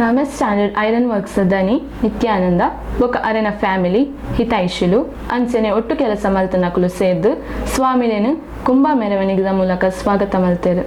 Ramesh standard iron works ದನಿ ನಿತ್ಯಾನಂದ ಬೊಕ ಅರೆನ ಫ್ಯಾಮಿಲಿ, ಹಿತೈಷಿಲು ಅಂಚನೆ ಒಟ್ಟು ಕೆಲಸ ಮಲ್ತನಕುಲು ಸೇರ್ದ್ ಸ್ವಾಮಿಲೆನ್ ಕುಂಭ ಮೆರವಣಿಗೆದ ಮೂಲಕ ಸ್ವಾಗತ ಮಲ್ತೆರ್.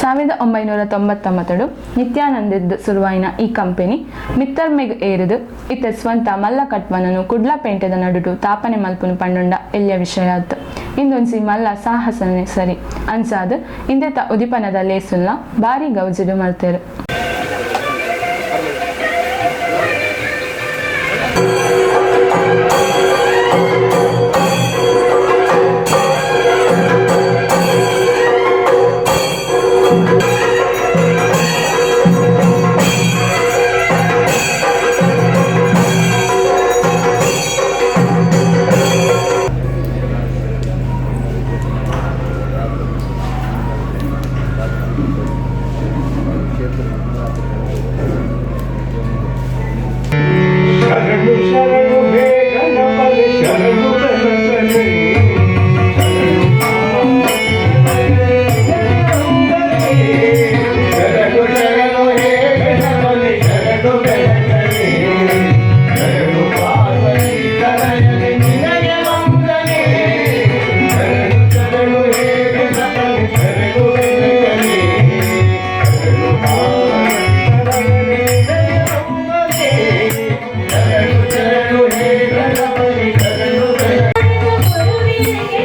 1999 ನಿತ್ಯಾನಂದೆರ್ದ್ ಸುರುವಾಯಿನ ಈ ಕಂಪೆನಿ ಮಿತ್ತರ್ಮೆಗ್ ಏರುದು ಇತ್ತೆ ಸ್ವಂತ ಮಲ್ಲ ಕಟ್ವನನ್ ಕುಡ್ಲ ಪೇಂಟೆದ ನಡುಟು ತಾಪನೆ ಮಲ್ಪುನು ಪಂಡುಂಡ ಎಲ್ಯ ವಿಷಯ ಅತ್ತ್. ಇಂದೊಂಜಿ ಮಲ್ಲ ಸಾಹಸನೆ ಸರಿ. ಅಂಚಾದ್ ಇಂದೆತ ಉದಿಪನದ ಲೇಸುನ್ಲ ಬಾರಿ ಗೌಜಿಡ್ ಮಲ್ತೆರ್. ಶರಣು ಶರಣು ಹೇ ಗಣಪತಿ ಶರಣು ಗಣಪತಿ ಶರಣು ಶರಣು ಹೇ ಗಣಪತಿ ಶರಣು ಗಣಪತಿ ಶರಣು ಪಾರ್ವತಿ ತನಯನೆ ನಿನಗೆ ವಂದನೆ ಶರಣು ಶರಣು ಹೇ ಗಣಪತಿ ಶರಣು ಗಣಪತಿ ಶರಣು ಪಾರ್ವತಿ ತನಯನೆ ನಿನಗೆ ವಂದನೆ ಶರಣು ಶರಣು ಹೇ ಗಣಪತಿ ಶರಣು ಗಣಪತಿ.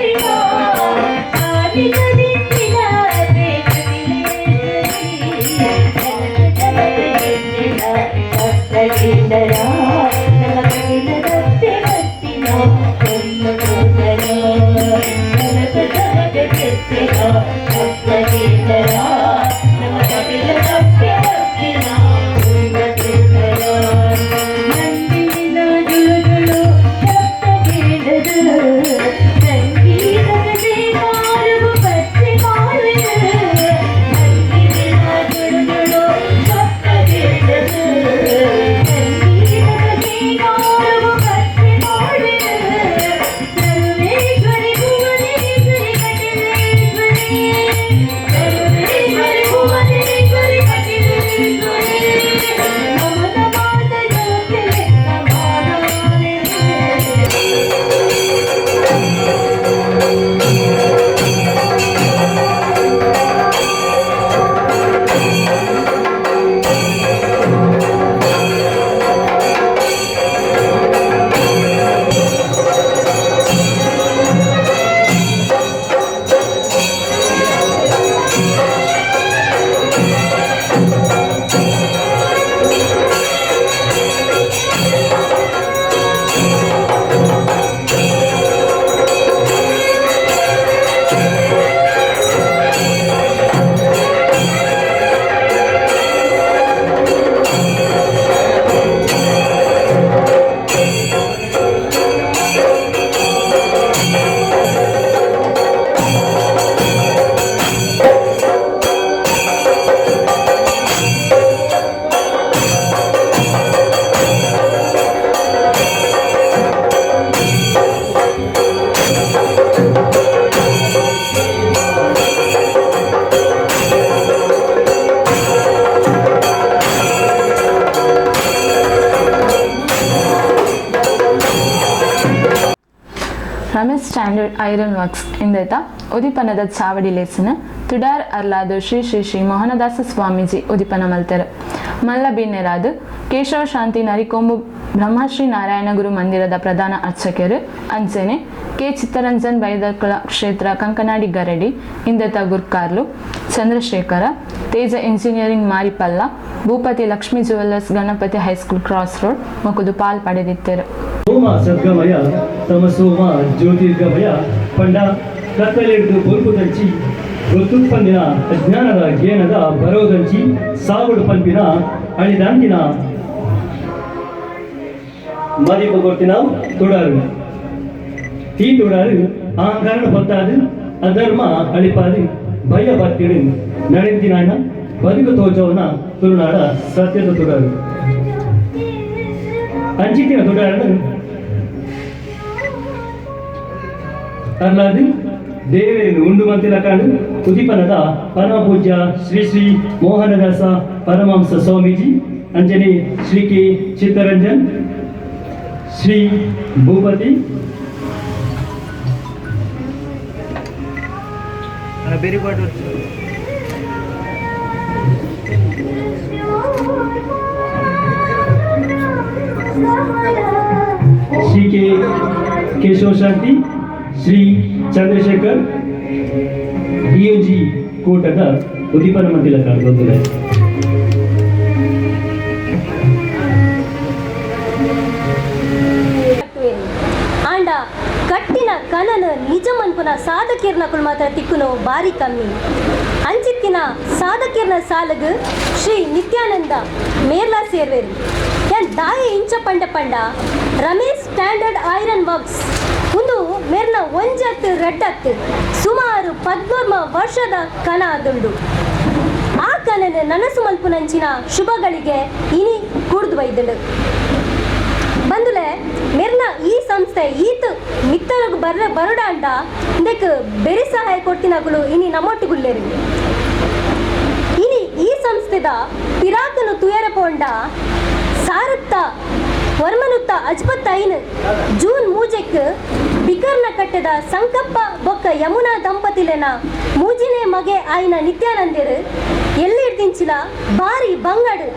ಸ್ಟ್ಯಾಂಡರ್ಡ್ ಐರನ್ ವರ್ಕ್ಸ್ ಇಂದೈತ ಉದಿಪನದ ಚಾವಡಿ ಲೇಸನ ತುಡಾರ್ ಅರ್ಲಾದ್ ಶ್ರೀ ಶ್ರೀ ಶ್ರೀ ಮೋಹನದಾಸ ಸ್ವಾಮೀಜಿ ಉದಿಪನ ಮಲ್ತೆರ್. ಮಲ್ಲ ಬಿನ್ನೆರಾದ್ ಕೇಶವ ಶಾಂತಿ ನರಿಕೊಂಬು ಬ್ರಹ್ಮಶ್ರೀ ನಾರಾಯಣ ಗುರು ಮಂದಿರದ ಪ್ರಧಾನ ಅರ್ಚಕರು ಅಂಚನೆ ಕೆ ಚಿತ್ತರಂಜನ್ ಬೈದಕುಳ ಕ್ಷೇತ್ರ ಕಂಕನಾಡಿ ಗರಡಿ ಇಂದತ ಗುರ್ಕಾರ್ಲು Chandrashekara, Teja engineering Maripalla, Bhupathi Lakshmi jewellers Ganapathi high school cross road ಮೊಕುದು Pal ಪಡೆದಿತ್ತರು. ಸೋಮ ಸದ್ಗಮಯ ತಮಸೋಮ ಜ್ಯೋತಿರ್ಗಮಯ ಪಂಡ ಕತ್ತಲಿಡ್ದು ಬೊಲ್ಪುದಂಚಿ ಗೊತ್ತುಪ್ಪಂದಿನ ಅಜ್ಞಾನದ ಗೇನದ ಬರೋದಂಚಿ ಸಾವುಡು ಪಂಪಿನ ಅಳಿದಾಂತಿನ ಮದಿಪು ಕೊರ್ತಿನ ತುಡಾರು. ಈ ತುಡಾರು ಅಹಂಕಾರನ ಹೊತ್ತಾದು ಅಧರ್ಮ ಅಳಿಪಾದು ಭಯ ಭಕ್ತಿಡು ನಡೆಂತಿನ ಬದುಕು ತೋಜವನ ತುಳುನಾಡ ಸತ್ಯದ ತುಡಾರು. ಅಂಚಿತಿನ ತುಡಾರನು ಅರ್ಲಾದು ದೇವರೇನು ಉಂಡು ಮಂತಿನ ಕಾಡು ಉದಿಪನದ ಪರಮ ಪೂಜ್ಯ ಶ್ರೀ ಶ್ರೀ ಮೋಹನದಾಸ ಪರಮಹಂಸ ಸ್ವಾಮೀಜಿ, ಅಂಜನಿ ಶ್ರೀ ಕೆ ಚಿತ್ತರಂಜನ್, ಶ್ರೀ ಭೂಪತಿ, ಶ್ರೀ ಕೆ ಕೇಶವ ಶಾಂತಿ, ಶ್ರೀ ಚಂದ್ರಶೇಖರ್, ಡಿಎಜಿ ಕೂಟದ ಉದೀಪನ ಮಂದಿರ ಕಾಣಬಹುದು. ಆಂಡ ಕಟ್ಟಿನ ಕನನ ನಿಜ ಮನ್ಪುನ ಸಾಧಕಿರ್ನಕುಲು ಮಾತ್ರ ತಿಕ್ಕುನು ಬಾರಿ ಕಮ್ಮಿ. ಅಂಚಿತ್ತಿನ ಸಾಧಕಿರ್ನ ಸಾಲಗು ಶ್ರೀ ನಿತ್ಯಾನಂದ ಮೇರ್ಲಾ ಸೇರ್ವೇರು. ಯಾನ್ ದಾಯಿ ಇಂಚ ಪಂಡ ಪಂಡ ರಮೇಶ್ ಸ್ಟ್ಯಾಂಡರ್ಡ್ ಐರನ್ ವರ್ಕ್ಸ್ ಒಂದು ಮೇರ್ನ ಒಂಜತ್ತು ರಡ್ಡತ್ತು ಸುಮಾರು 13 ವರ್ಷದ ಕನ ಅದುಂಡು. ಆ ಕನನ ನನಸು ಮಲ್ಪುನಂಚಿನ ಶುಭಗಳಿಗೆ ಇನಿ ಕೂಡ್ದು ಬೈದುಂಡು. ಬಂದುಲೆ ಮೆರ್ನ ಈ ಸಂಸ್ಥೆ ಈತ ಮಿತ್ತರಗು ಬರ್ರ ಬರುಡಾಂಡ ಇಂದಕ್ಕೆ ಬೆರಿ ಸಹಾಯ ಕೊಡ್ತಿನಗುಲು ಇನಿ ನಮ್ಮೊಟ್ಟುಗುಲ್ಲೇರು. ಇನಿ ಈ ಸಂಸ್ಥೆದ ಪಿರಾಕನು ತುಯರ ಪೋಂಡ ಸಾರತ್ತ ವರ್ಮನುತ್ತ ಅಜ್ಪತ್ತೈನು ಜೂನ್ ಮೂಜೆಕ್ ಬಿಕರ್ನ ಕಟ್ಟದ ಸಂಕಪ್ಪ ಬೊಕ್ಕ ಯಮುನಾ ದಂಪತಿಲೆನ ಮೂಜಿನೇ ಮಗೆ ಆಯ್ನ ನಿತ್ಯಾನಂದಿರು ಎಲ್ಲಿಡ್ದಿಂಚಿಲ ಬಾರಿ ಬಂಗಡು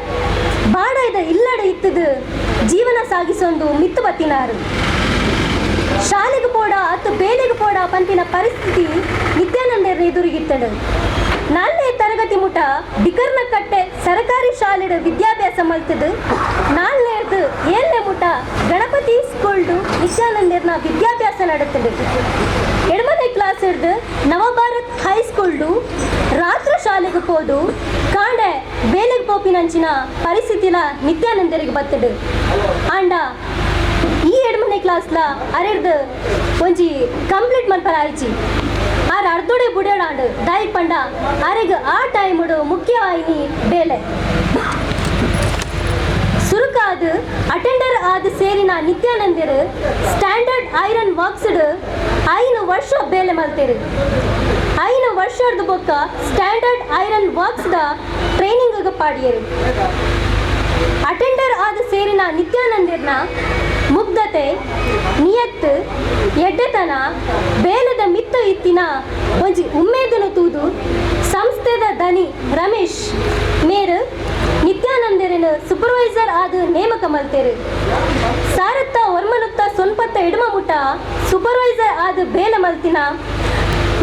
ಬಾಡೈದ ಇಲ್ಲಡ ಇತ್ತದು ಜೀವನ ಸಾಗಿಸೊಂದು ಮಿತ್ತು ಬತ್ತಿನಾರು. ಶಾಲೆಗೆ ಪೋಡ ಅತ್ತು ಬೇಲೆಗೆ ಪೋಡ ಪಂಪಿನ ಪರಿಸ್ಥಿತಿ ನಿತ್ಯಾನಂದರ ಎದುರಿಗಿತ್ತಡು. 4ನೇ ತರಗತಿ ಮುಟ ಬಿಕರ್ನ ಕಟ್ಟೆ ಸರಕಾರಿ ಶಾಲೆಡ ವಿದ್ಯಾಭ್ಯಾಸ ಮಲ್ತದು. 4ನೇರ್ದು 7ನೇ ಮುಟ ಗಣಪತಿ ಸ್ಕೂಲ್ಡು ನಿತ್ಯಾನಂದರ್ನ ವಿದ್ಯಾಭ್ಯಾಸ ನಡೆತದು. 8ನೇ ಕ್ಲಾಸ್ ಹಿಡ್ದು ನವಭಾರತ್ ಹೈಸ್ಕೂಲ್ಡು ರಾತ್ರಿ ಶಾಲೆಗೆ ಪೋದು ಕಾಂಡೆ ಬೇಲೆಗೆ ಪೋಪಿನಂಚಿನ ಪರಿಸ್ಥಿತಿಲ ನಿತ್ಯಾನಂದರಿಗೆ ಬತ್ತದು. ಆಂಡ ಈ 8ನೇ ಕ್ಲಾಸ್ಲ ಅರೆರ್ದು ಒಂಜಿ ಕಂಪ್ಲೀಟ್ ಮಲ್ಪರ ಆಯ್ಚಿ ಆರ್ ಅರ್ಧೋಡೆ ಬುಡೇಡಾಂಡು ದಾಯಿ ಪಂಡ ಅರೆಗ್ ಆ ಟೈಮುಡು ಮುಖ್ಯವಾಯಿನಿ ಬೇಲೆ. ಸುರುಕಾದು ಅಟೆಂಡರ್ ಆದ ಸೇರಿನ ನಿತ್ಯಾನಂದರು ಸ್ಟ್ಯಾಂಡರ್ಡ್ ಐರನ್ ವರ್ಕ್ಸ್ಡ್ 5 ವರ್ಷ ಬೇಲೆ ಮಲ್ತೇರು. 5 ವರ್ಷದ ಬೊಕ್ಕ ಸ್ಟ್ಯಾಂಡರ್ಡ್ ಐರನ್ ವರ್ಕ್ಸ್ದ ಟ್ರೈನಿಂಗ್ ಪಾಡಿಯರು. ಅಟೆಂಡರ್ ಆದ ಸೇರಿನ ನಿತ್ಯಾನಂದಿರ್ನ ಮುಗ್ಧತೆ, ನಿಯತ್ತು, ಎಡ್ಡೆತನ, ಬೇಲದ ಮಿತ್ತ ಇತ್ತಿನ ಒಂಜಿ ಉಮ್ಮೇದನು ತೂದು ಸಂಸ್ಥೆದ ದನಿ ರಮೇಶ್ ಮೇರು ನಿತ್ಯಾನಂದರನ್ನು ಸೂಪರ್ವೈಸರ್ ಆದ ನೇಮಕ ಮಲ್ತೇರು. ಸಾರತ್ತ ವರ್ಮನುತ್ತ ಸೊನ್ಪತ್ತ ಎಡಮ ಮುಟ ಸೂಪರ್ವೈಸರ್ ಆದ ಬೇಲ ಮಲ್ತಿನ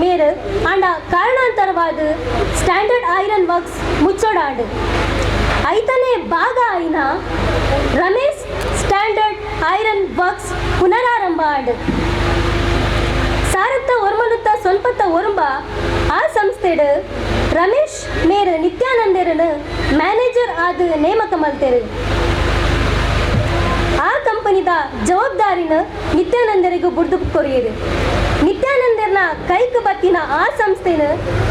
ಮೇರು ಆಂಡ ಕಾರಣಾಂತರವಾದ ಸ್ಟ್ಯಾಂಡರ್ಡ್ ಐರನ್ ವರ್ಕ್ಸ್ ಮುಚ್ಚೋಡಾಂಡು. ಐತನೇ ಭಾಗ ಆಯಿನ ರಮೇಶ್ ಸ್ಟ್ಯಾಂಡರ್ಡ್ ಐರನ್ ವರ್ಕ್ಸ್ ಪುನರಾರಂಭ ಆಂಡು. ಸಾರತ್ತ ಒರ್ಮನುತ್ತ ಸೊನ್ಪತ್ತ ಒರುಂಬ ಆ ಸಂಸ್ಥೆಡು ರಮೇಶ್ ಮೇರು ನಿತ್ಯಾನಂದರನು ಮ್ಯಾನೇಜರ್ ಆದ ನೇಮಕ ಮಲ್ತೇರು. ಆ ಕಂಪನಿದ ಜವಾಬ್ದಾರಿನ ನಿತ್ಯಾನಂದರಿಗೂ ಬುಡ್ದು ಕೊರಿಯರು. ನಿತ್ಯಾನಂದರ್ನ ಕೈಕು ಬತ್ತಿನ ಆ ಸಂಸ್ಥೆನ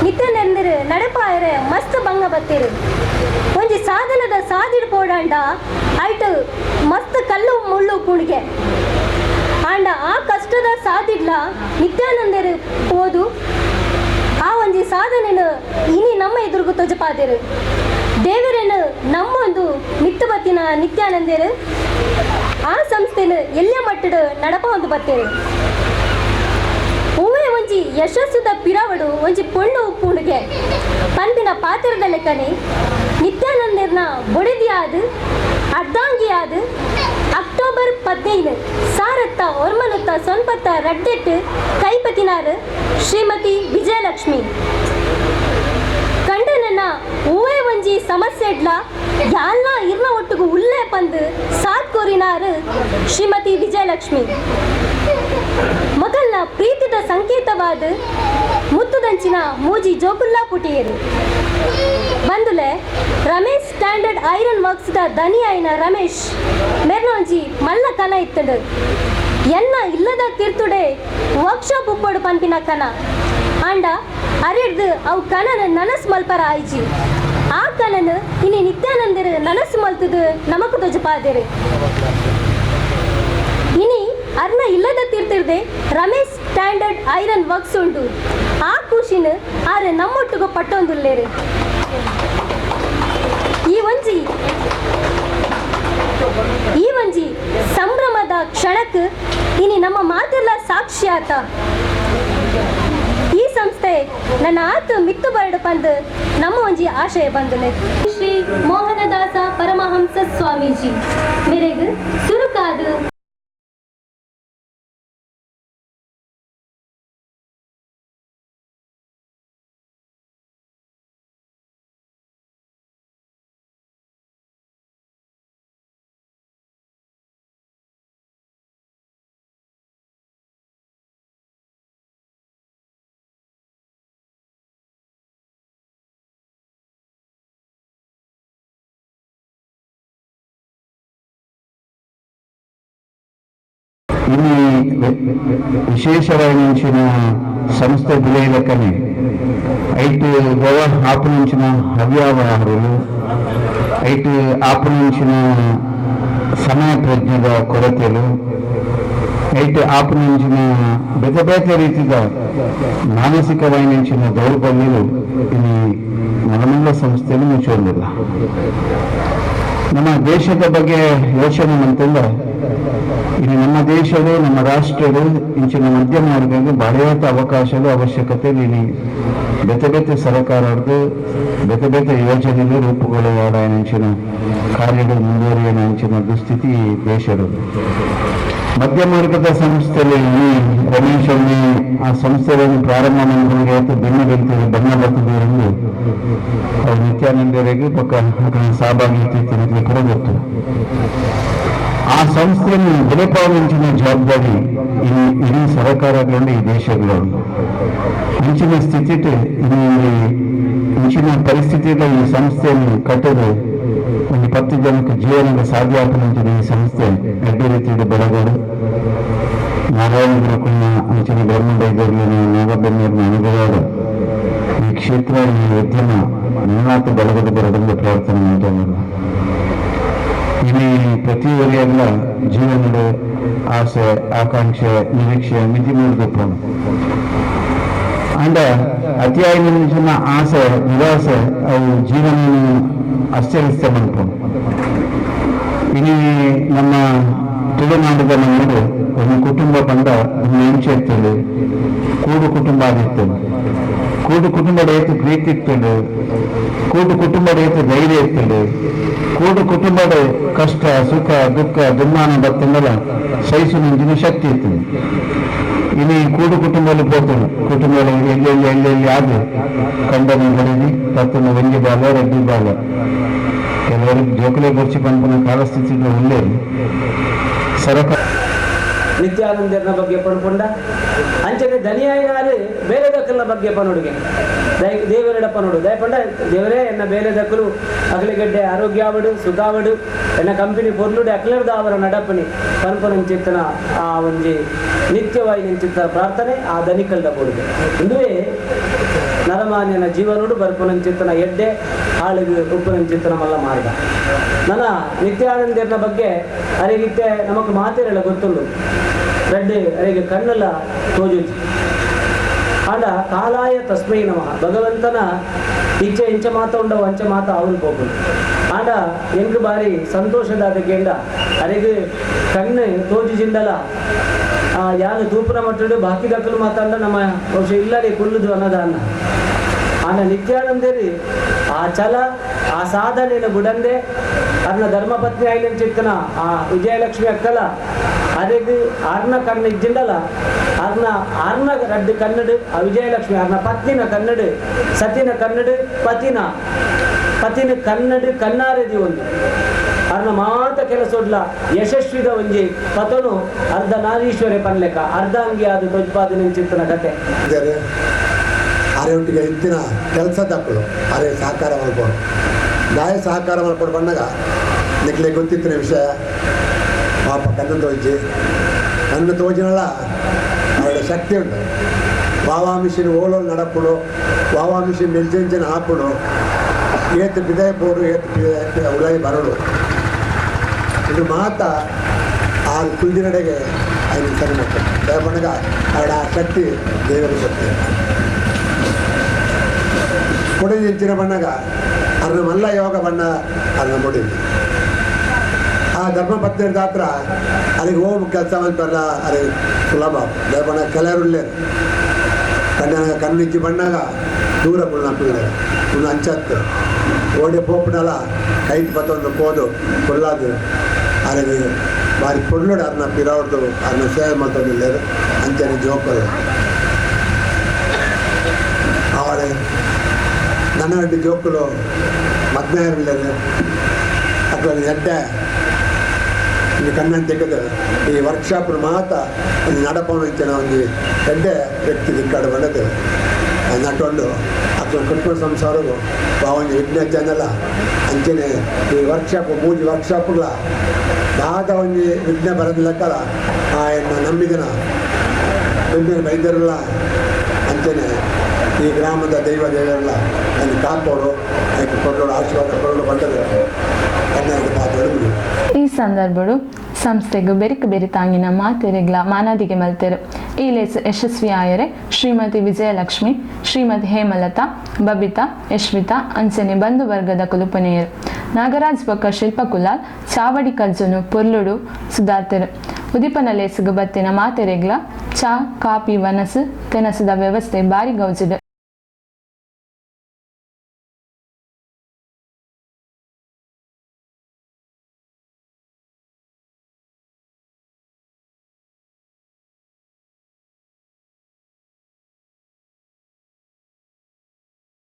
ನಿತ್ಯಾನಂದರು ನಡಪಾಯರೆ ಮಸ್ತ್ ಭಂಗ ಬತ್ತೀರು. ಒಂಜಿ ಸಾಧನದ ಸಾದಿಡ್ ಪೋಡಾಂಡ ಐಟ್ ಮಸ್ತ್ ಕಲ್ಲು ಮುಳ್ಳು ಪುಣಿಗೆ ಆಂಡ ಆ ಕಷ್ಟದ ಸಾದಿಡ್ಲ ನಿತ್ಯಾನಂದರು ಪೋದು ಆ ಒಂಜಿ ಸಾಧನೆನು ಇನಿ ನಮ್ಮ ಎದುರುಗು ತೊಜಪಾದಿರು. ದೇವರನ್ನು ನಮ್ಮೊಂದು ಮಿತ್ತು ಬತ್ತಿನ ನಿತ್ಯಾನಂದರು ಆ ಸಂಸ್ಥೆನು ಎಲ್ಲ ಮಟ್ಟದ ನಡಪ ಒಂದು ಬತ್ತೀರಿ. ಯಶಸ್ಸುದ ಪಿರವಡು ಒಂಜಿ ಪೊಣ್ಣು ಉಪ್ಪುಂಡುಗೆ ಪನ್ಪಿನ ಪಾತ್ರದ ಲೆಕ್ಕನೆ ನಿತ್ಯಾನಂದರ್ನ ಬೊಡೆದಿಯಾದ ಅರ್ಧಾಂಗಿಯಾದ ಅಕ್ಟೋಬರ್ 15 ಸಾರತ್ತ ಒರ್ಮನುತ್ತ ಸೊನ್ಪತ್ತ ರಡ್ಡೆಟ್ಟು ಕೈಪತಿನಾರು ಶ್ರೀಮತಿ ವಿಜಯಲಕ್ಷ್ಮಿ. ಕಂಡನನ್ನ ಓವೇ ಒಂಜಿ ಸಮಸ್ಯೆ ಇಡ್ಲ ಯಾಲ್ನ ಇರ್ನ ಒಟ್ಟುಗು ಉಲ್ಲೇ ಪಂದು ಸಾತ್ ಕೋರಿನಾರು ಶ್ರೀಮತಿ ವಿಜಯಲಕ್ಷ್ಮಿ. ಮಗಲ್ನ ಪ್ರೀತಿದ ಸಂಕೇತವಾದ ಮುತ್ತುದಂಚಿನ ಮೂಜಿ ಜೋಕುಲ್ಲಾ ಪುಟಿಯರು. ಬಂದುಲೆ Ramesh standard iron works the ದನಿಯಾಯಿನ Ramesh ಮೆರ್ನೊಂಜಿ ಮಲ್ಲ ಕನ ಇತ್ತಂಡು. ಎನ್ನ ಇಲ್ಲದ ತಿರ್ತುಡೆ ವರ್ಕ್ಶಾಪ್ ಉಪ್ಪಡು ಪನ್ಪಿನ ಕನ ಆಂಡ ಅರಿಡ್ದು ಅವು ಕನನ ನನಸು ಮಲ್ಪರ ಆಯ್ಜಿ. ಆ ಕನನು ಇನಿ ನಿತ್ಯಾನಂದರು ನನಸು ಮಲ್ತದು ನಮಕು ತೊಜಪಾದಿರು. ಇನಿ ಅರ್ನ ಇಲ್ಲದ ತೀರ್ತಿರ್ದೆ ರಮೇಶ್ standard iron works ಉಂಟು. ಆ ಖುಷಿನ ಆರೆ ನಮ್ಮೊಟ್ಟಿಗೂ ಪಟ್ಟೊಂದುಲ್ಲೇರು. ಈ ಒಂಜಿ ಸಂಭ್ರಮದ ಕ್ಷಣಕ್ಕೆ ಇನಿ ನಮ್ಮ ಮಾತೆಲ್ಲ ಸಾಕ್ಷಿಯಾತ. ಈ ಸಂಸ್ಥೆ ನನ್ನ ಆತ ಮಿತ್ತು ಬರಡು ಪಂದು ನಮ್ಮ ಒಂಜಿ ಆಶಯ ಬಂದುಲೆ. ಶ್ರೀ ಮೋಹನದಾಸ ಪರಮಹಂಸ ಸ್ವಾಮೀಜಿ ಮೇರೆಗ್ ಸುರುಕಾದು ಇನ್ನು ವಿಶೇಷವಾಗಿ ಸಂಸ್ಥೆ ಬೆಳೆಯಲಕ್ಕನೆ ಐటు ಗೋವಾ ಆಪುನಂಚಿನ ಹವ್ಯಾವಹಾರలు ಐಟು ಆಪುನಂಚಿನ ಸಮಯ ಪ್ರಜ್ಞೆದ ಕೊರತೆలు ಐಟು ಆಪುನಂಚಿನ ಬೇತೆ ಬೇತೆ ರೀತಿದ ಮಾನಸಿಕವಾಯಿನಂಚಿನ ದೌರ್ಬಲ್ಯలు ಇಲ್ಲಿ ಮನಮಲ್ಲ ಸಂಸ್ಥೆಯನ್ನು ಮುಚ್ಚೊಂದಿಲ್ಲ. ನಮ್ಮ ದೇಶದ ಬಗ್ಗೆ ಯೋಚನೆ ಅಂತಂದ್ರೆ ಇನ್ನು ನಮ್ಮ ದೇಶದ ನಮ್ಮ ರಾಷ್ಟ್ರದ ಇಂಚಿನ ಮಧ್ಯಮ ವರ್ಗಕ್ಕೆ ಬಹಳ ಅವಕಾಶದ ಅವಶ್ಯಕತೆ. ಇಲ್ಲಿ ಬೇತೆ ಬೇತೆ ಸರ್ಕಾರದ ಬೇತೆ ಬೇತೆ ಯೋಜನೆಗಳು ರೂಪುಗೊಳ್ಳುವ ಅಂಚಿನ ಕಾರ್ಯಗಳು ಮುಂದುವರಿಯುವ ಅಂಚಿನ ದುಸ್ಥಿತಿ ದೇಶದ ಮಧ್ಯಮ ವರ್ಗದ ಸಂಸ್ಥೆಯಲ್ಲಿ ರಮೇಶ್ ಆ ಸಂಸ್ಥೆಗಳನ್ನು ಪ್ರಾರಂಭ ಮಾಡಿದ ಬೆನ್ನ ಬೆಂತಿದೆ ಬಣ್ಣ ಬರ್ತದೆ ಎಂದು ಅವ್ರು ನಿತ್ಯಾನಂದರಿಗೆ ಪಕ್ಕ ಸಹಭಾಗಿ ಕೂಡ ಗೊತ್ತು. ಆ ಸಂಸ್ಥೆಯನ್ನು ಬೆಳೆಪಾಲಿಂಚಿನ ಜವಾಬ್ದಾರಿ ಇಡೀ ಸರ್ಕಾರಗಳು ಈ ದೇಶಗಳು ಇಂಚಿನ ಸ್ಥಿತಿ ಇಂಚಿನ ಪರಿಸ್ಥಿತಿಯಲ್ಲಿ ಈ ಸಂಸ್ಥೆಯನ್ನು ಕಟ್ಟದೆ ಒಂದು 10 ಜನಕ್ಕೆ ಜೀವನದ ಸಾಧ್ಯ ಆಪನಂಚಿನ ಈ ಸಂಸ್ಥೆ ಅಡ್ಡ ರೀತಿಯ ಬೆಳಗೋಡು ನಾರಾಯಣ ಗುರುಕುಲ್ನ ಅಂಚಿನ ಬ್ರಹ್ಮಂಡ ನಾಗಬೆನ್ನೂರಿನ ಅನುಭವದ ಈ ಕ್ಷೇತ್ರ ಈ ಉದ್ಯಮ ನಿನ್ನಾತ ಬೆಳಗದ ಬರಡೆಂದು ಪ್ರಾರ್ಥನೆ ಮಾಡ್ತೇನೆ. ಇಲ್ಲಿ ಪ್ರತಿ ವರೆಯಲ್ಲ ಜೀವನದ ಆಸೆ ಆಕಾಂಕ್ಷೆ ನಿರೀಕ್ಷೆ ಮಿತಿ ಮೀರಿದಪ್ಪ ಅಂಡ ಅತಿಯಾಗಿ ಆಸೆ ನಿರಾಸೆ ಅವು ಜೀವನ ಅಸ್ತವ್ಯಸ್ತ ಮಾಡ್ಕೊಂಡು. ಇನಿ ನಮ್ಮ ತುಳುನಾಡಿದ ನಮ್ಮದು ಒಂದು ಕುಟುಂಬ ಬಂದ ಒಂದು ಹೆಂಚೆ ಇರ್ತದೆ, ಕೂಡು ಕುಟುಂಬ ಆಗಿರ್ತದೆ. ಕೂಡು ಕುಟುಂಬದ ಏತು ಪ್ರೀತಿ ಇರ್ತದೆ, ಕೂಡು ಕುಟುಂಬದ ಏತು ಧೈರ್ಯ ಇರ್ತದೆ, ಕೂಡು ಕುಟುಂಬದ ಕಷ್ಟ ಸುಖ ದುಃಖ ದುಮ್ಮಾನ ಬರ್ತಂದಲ್ಲ ಸಹಿಸು ನಂಜಿನ ಶಕ್ತಿ ಇರ್ತದೆ. ಇನ್ನು ಈ ಕೂಡು ಕುಟುಂಬದಲ್ಲಿ ಪೋತದೆ, ಕುಟುಂಬದಲ್ಲಿ ಎಲ್ಲೆಲ್ಲಿ ಎಲ್ಲೆಲ್ಲಿ ಆದ ಕಂಡನ ಹೊಡೆದಿ ತತ್ತನ ಒಂಜಿ ಬಾಲ ರೆಡ್ಡಿ ಬಾಲ ಕೆಲವರು ಜೋಕಲೆ ಬೊರ್ಚಿ ಪನ್ಪುನ ಕಾಲಸ್ಥಿತಿ ಉಳ್ಳೇ ಸರಕಾರ ನಿತ್ಯಾನಂದರ್ನ ಬಗ್ಗೆ ಪಡ್ಕೊಂಡ ಅಂಚನೆ ದನಿಯಾಯಿನಾರು ಬೇರೆ ದಕ್ಕಲ್ನ ಬಗ್ಗೆ ಪನುಡುಗೆ ದೇವರೆಡ ಪನುಡು ದಯಪಂಡ ದೇವರೇ ಎನ್ನ ಬೇಲೆ ದಕ್ಕಲು ಅಗಲಿಗಡ್ಡೆ ಆರೋಗ್ಯಾವಡು ಸುಖಾವಡು ಎನ್ನ ಕಂಪನಿ ಪೊರ್ಲುಡೆ ಅಕ್ಲರ್ದ ಅವರ ನಡಪಣಿ ಪನ್ಪನಂಚಿತ್ತನ ಆ ಒಂಜಿ ನಿತ್ಯವಾಗಿ ನಿಂಚಿತ್ತ ಪ್ರಾರ್ಥನೆ ಆ ದನಿಕಲ್ದ ಕೊಡುಗೆ. ಇಂದುವೇ ನರಮಾನ್ಯನ ಜೀವನೋಡು ಬರ್ಪನಂಚಿತ್ತನ ಎಡ್ಡೆ ಹಾಳಿಗೆ ಉಪ್ಪನಂಚಿತ್ತನ ಮಲ್ಲ ಮಾರ್ಗ. ನನ್ನ ನಿತ್ಯಾನಂದರ್ನ ಬಗ್ಗೆ ಅರೆಗಿತ್ತೆ ನಮಕ್ ಮಾತಿರಲ್ಲ ಗೊತ್ತುಂಡು ರೆಡ್ಡಿ ಅರೆಗೆ ಕಣ್ಣೆಲ್ಲ ತೋಜುಜಿ ಆಂಡ ಕಾಲಾಯ ತಸ್ಮೈ ನಮಃ ಭಗವಂತನ ಇಚ್ಛೆ ಇಂಚ ಮಾತ ಉಂಡವು ಅಂಚ ಮಾತ ಅವನು ಹೋಗುದು. ಆಂಡ ಎಂಕ್ ಬಾರಿ ಸಂತೋಷದಾದ ಕೇಂಡ ಅರೆಗೆ ಕಣ್ಣು ತೋಜುಜಿಂದಲ ಯಾನು ತೂಪುನ ಮಟ್ಟಡು ಬಾಕಿ ದಕ್ಕಲು ಮಾತಾಂಡ ನಮ್ಮ ಬಹುಶಃ ಇಲ್ಲದೆ ಕುಲ್ಲುದು ಅನ್ನದಾನ. ಆನ ನಿತ್ಯಾನಂದೇರಿ ಆ ಛಲ ಆ ಸಾಧನೆಯನ್ನು ಬುಡಂದೆ ಅರ್ನ ಧರ್ಮಪತ್ನಿ ಐಲನ್ ಚಿಕ್ಕನ ಆ ವಿಜಯಲಕ್ಷ್ಮಿ ಅಕ್ಕಲ ಅರೆಗ್ ಅರ್ನ ಕಣ್ಣು ಇಜ್ಜಿಂಡಲ ಅರ್ನ ಅರ್ನ ರಡ್ಡು ಕನ್ನಡ ಆ ವಿಜಯಲಕ್ಷ್ಮಿ ಅರ್ನ ಪತ್ನಿನ ಕನ್ನಡ ಸತಿನ ಕನ್ನಡ ಪತಿನ ಪತಿನ ಕನ್ನಡ ಕನ್ನಾರೆದಿ ಒಂದು ಅರ್ನ ಮಾತ ಕೆಲಸೊಡ್ಲ ಯಶಸ್ವಿದ ಒಂಜಿ ಪತನು ಅರ್ಧ ನಾರೀಶ್ವರಿ ಪನ್ಲೆಕ ಅರ್ಧ ಅಂಗಿ ಅದು ತೊಜ್ಪಾದ ಚಿತ್ತನ ಕತೆ. ಅರೆ ಒಟ್ಟಿಗೆ ಇತ್ತಿನ ಕೆಲಸ ತಕ್ಕಳು ಅರೆ ಸಹಕಾರ ಮಲ್ಪಡು ದಾಯ ಸಹಕಾರ ಮಲ್ಪಡು ಬಂದಾಗ ನಿಕ್ಲೆ ಗೊತ್ತಿತ್ತಿನ ವಿಷಯ ಪಾಪ ಕಣ್ಣು ತೋಜಿ ಕಣ್ಣು ತೋಜಿನಲ್ಲ ಅವಳ ಶಕ್ತಿ ಉಂಟು. ವಾವಾ ಮಿಷಿನ್ ಓಲೋ ನಡಪುಡು, ವಾವಾ ಮಿಷಿನ್ ಮೆಲ್ಜೆಂಜನ್ ಹಾಪುಡು, ಏತು ಬಿದಾಯ ಪೋಡು, ಏತು ಬಿದಾಯ ಉಳಾಯಿ ಬರಡು, ಇದು ಮಾತ ಆ ಕುಲ್ದಿನಡೆಗೆ ಐದು ಸರಿ ಮಾಡ್ತಾರೆ. ದಯಪಣಗ ಅವಳ ಆ ಶಕ್ತಿ ದೇವರು ಕೊಡ್ತೇವೆ. ಕೊಡಿಂಚಿನ ಬಣ್ಣಗ ಅರ್ನ ಮಲ್ಲ ಯೋಗ ಬಣ್ಣ ಅರ್ನ ಕೊಡಿ ಆ ಧರ್ಮಪತ್ನಿ ಹತ್ರ ಅಲ್ಲಿಗೆ ಹೋಗಿ ಕೆಲಸ ಮಾಡ್ತಾರಲ್ಲ ಅಲ್ಲಿ ಸುಲಭ. ದಯಪಣ ಕೆಲವರುಳ್ಳೇರು ಕಣ್ಣಾಗ ಕಣ್ಣಿಚ್ಚಿ ಬಣ್ಣಾಗ ದೂರ ಕುಳ್ಳ ಪಿಳ್ಳೆ ಕುಳ್ಳ ಅಂಚತ್ತು ಓಡಿ ಪೋಪುನಲ ಕೈಟ್ ಪತ್ತೊಂದು ಪೋದು ಕುಳ್ಳಾದು ಅಲ್ಲಿಗೆ ಬಾರಿ ಪೊರ್ಲುಡು ಅರ್ನ ಪಿರವಡ್ದು ಅರ್ನ ಸೇವೆ ಮಲ್ತೊಂದುಲ್ಲೆರ್ ಅಂಚನೆ ಜೋಕುಲು ಆವಡೆ ನನ್ನ ಜೋಕುಲು ಮದ್ಮೆ ಉಲ್ಲೆರ್ ಅಕ್ಲೆನ ಎಡ್ಡೆ ಈ ಕಣ್ಣನ್ ತೆಗೆದು ಈ ವರ್ಕ್ಶಾಪ್ ಮಾತ ಒಂಜಿ ನಡಪವನ ಇಂಚಿನ ಒಂಜಿ ಎಡ್ಡೆ ವ್ಯಕ್ತಿ ದಿಕ್ಕಾಡು ಬಂದದ್ದು ನಟೊಂಡು ಅಕ್ಲೆನ ಕುಟುಂಬ ಸಂಸಾರಗು ಒಂಜಿ ವಿಘ್ನ ಜನಲ ಅಂಚನೆ ಈ ವರ್ಕ್ಶಾಪ್ ಮೂಜಿ ವರ್ಕ್ಶಾಪ್ಗಳ ದಾದ ಒಂಜಿ ವಿಘ್ನ ಬರೋದು ಲೆಕ್ಕಲ ಆಯನ್ನ ನಂಬಿದನ ಬೆಂಬಿನ ಬೈದರಲ್ಲ ಅಂಚನೆ ಈ ಗ್ರಾಮದ ದೈವ ದೇವರಲ್ಲ ಅಲ್ಲಿ ಕಾಪೋಡು ಅದಕ್ಕೆ ಕೊಡೋಡು ಆಶೀರ್ವಾದ ಕೊಡೋಡು ಬಂದದ್ದು ಕನ್ನಡ ಪಾತ್ರ. ಈ ಸಂದರ್ಭಡು ಸಂಸ್ಥೆಗೂ ಬೆರಿಕ್ ಬೆರಿತಾಂಗಿನ ಮಾತೆರೆಗ್ಲ ಮಾನಾದಿಗೆ ಮಲ್ತೆರು. ಈ ಲೇಸ್ ಯಶಸ್ವಿ ಆಯರೆ ಶ್ರೀಮತಿ ವಿಜಯಲಕ್ಷ್ಮಿ, ಶ್ರೀಮತಿ ಹೇಮಲತಾ, ಬಬಿತಾ, ಯಶ್ವಿತಾ ಅಂಚನೆ ಬಂಧು ವರ್ಗದ ಕುಲುಪನೆಯರು ನಾಗರಾಜ್ ಬೊಕ್ಕ ಶಿಲ್ಪ ಕುಲಾಲ್ ಚಾವಡಿ ಕಜ್ಜನು ಪೊರ್ಲುಡು ಸುಧಾರ್ತೆರು. ಉದಿಪನ ಲೇಸುಗು ಬತ್ತಿನ ಮಾತೆರೆಗ್ಲ ಚಾ ಕಾಪಿ ವನಸು ತೆನಸುದ ವ್ಯವಸ್ಥೆ ಬಾರಿ ಗೌಜಿದೆ.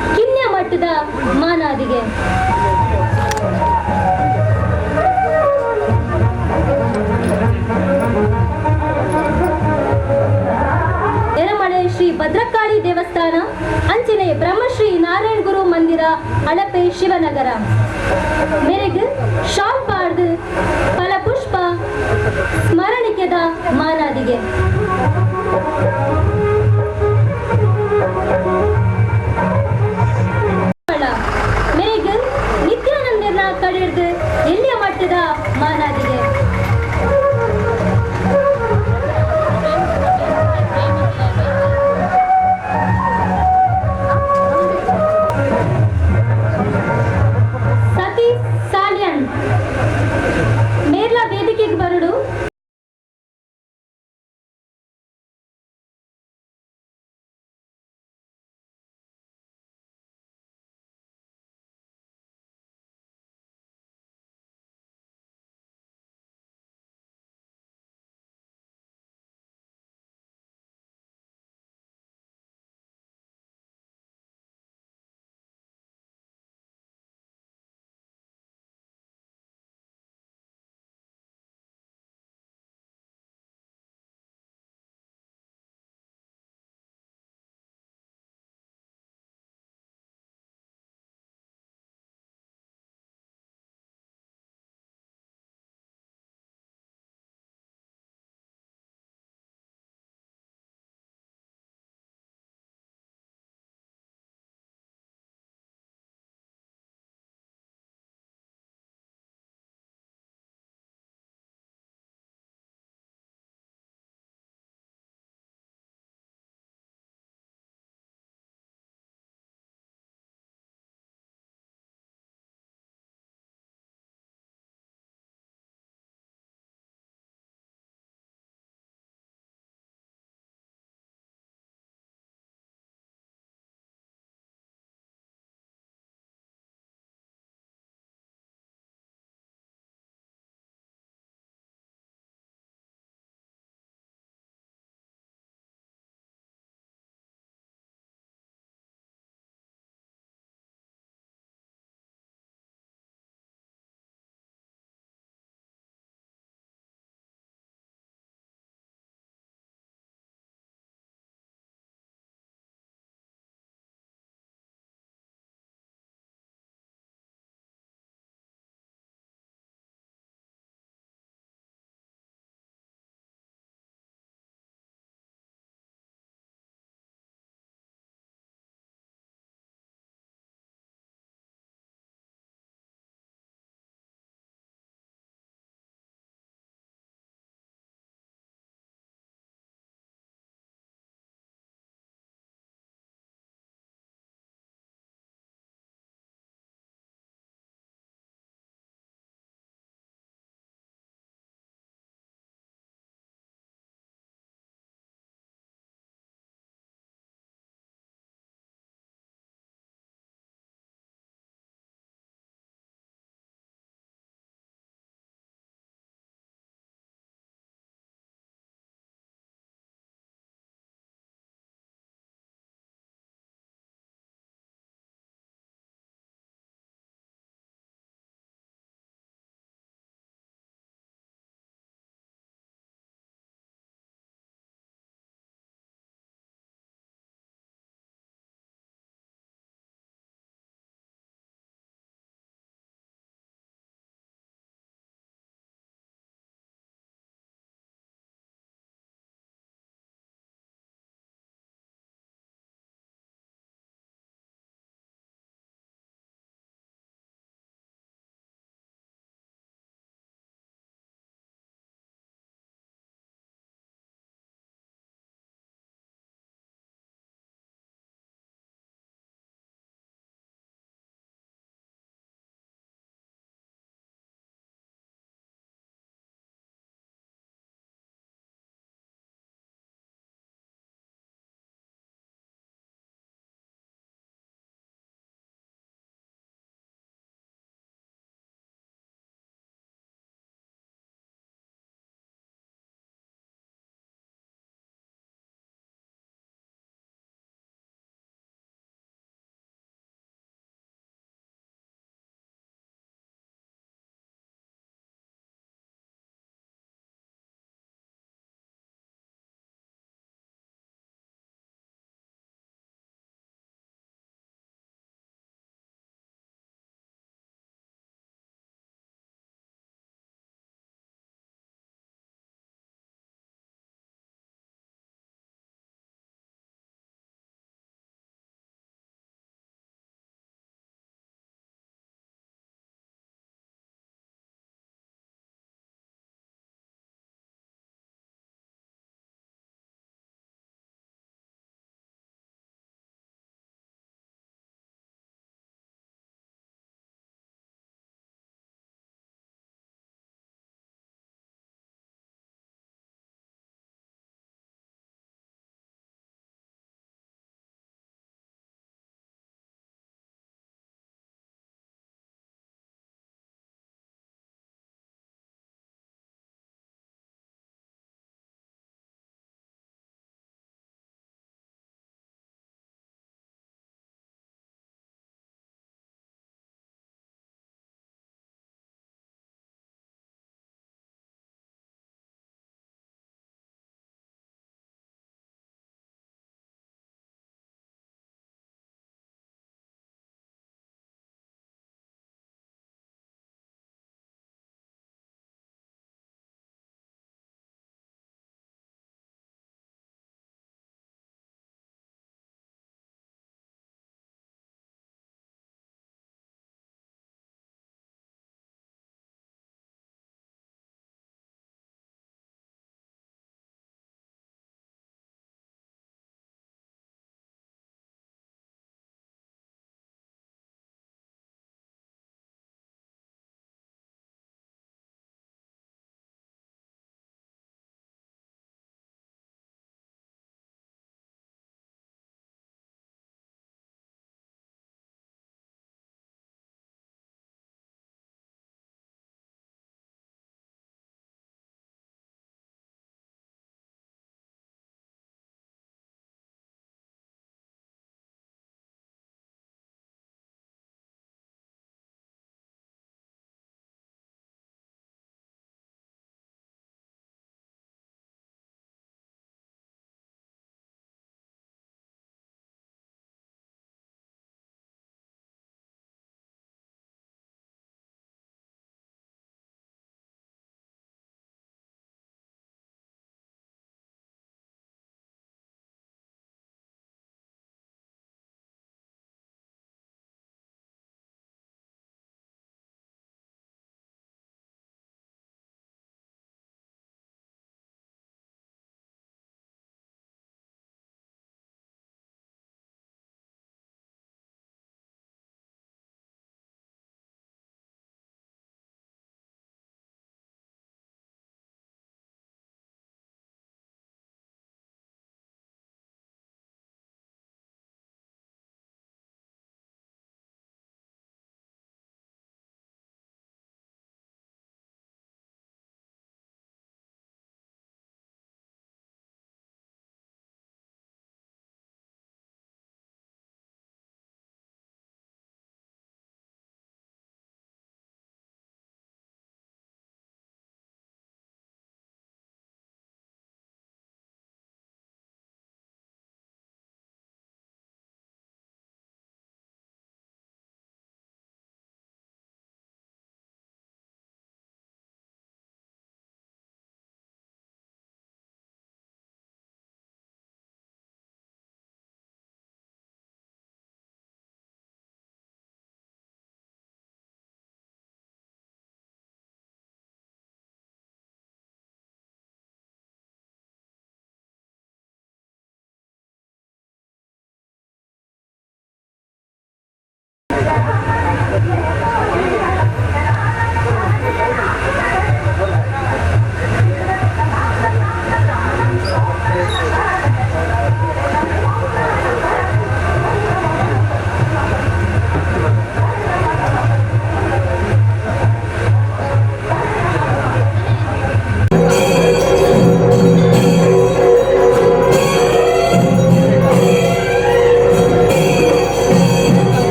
ಕಿನ್ಯ ಮಟ್ಟದ ಮಾನಾದಿಗೆ ಎರಮಳೆ ಶ್ರೀ ಭದ್ರಕಾಳಿ ದೇವಸ್ಥಾನ ಅಂಚನೆ ಬ್ರಹ್ಮಶ್ರೀ ನಾರಾಯಣ ಗುರು ಮಂದಿರ ಅಳಪೆ ಶಿವನಗರ ಮೆರೆಗ್ ಶಾಲ್ ಪಾಡ್ದು ಫಲಪುಷ್ಪ ಸ್ಮರಣಿಕೆದ ಮಾನಾದಿಗೆ. ಮೆರೆಗ್ ನಿತ್ಯಾನಂದನ ಕಡೆರ್ದು ಎಲ್ಲಿಯ ಮಟ್ಟದ ಮಾನಾದಿಗೆ. ಸತೀಶ್ ಸಾಲಿಯನ್ ಮೇರ್ಲ ವೇದಿಕೆಗೆ ಬರಡು.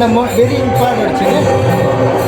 ಅಂಡ ವೆರಿ ಇಂಪಾರ್ಟೆಂಟ್.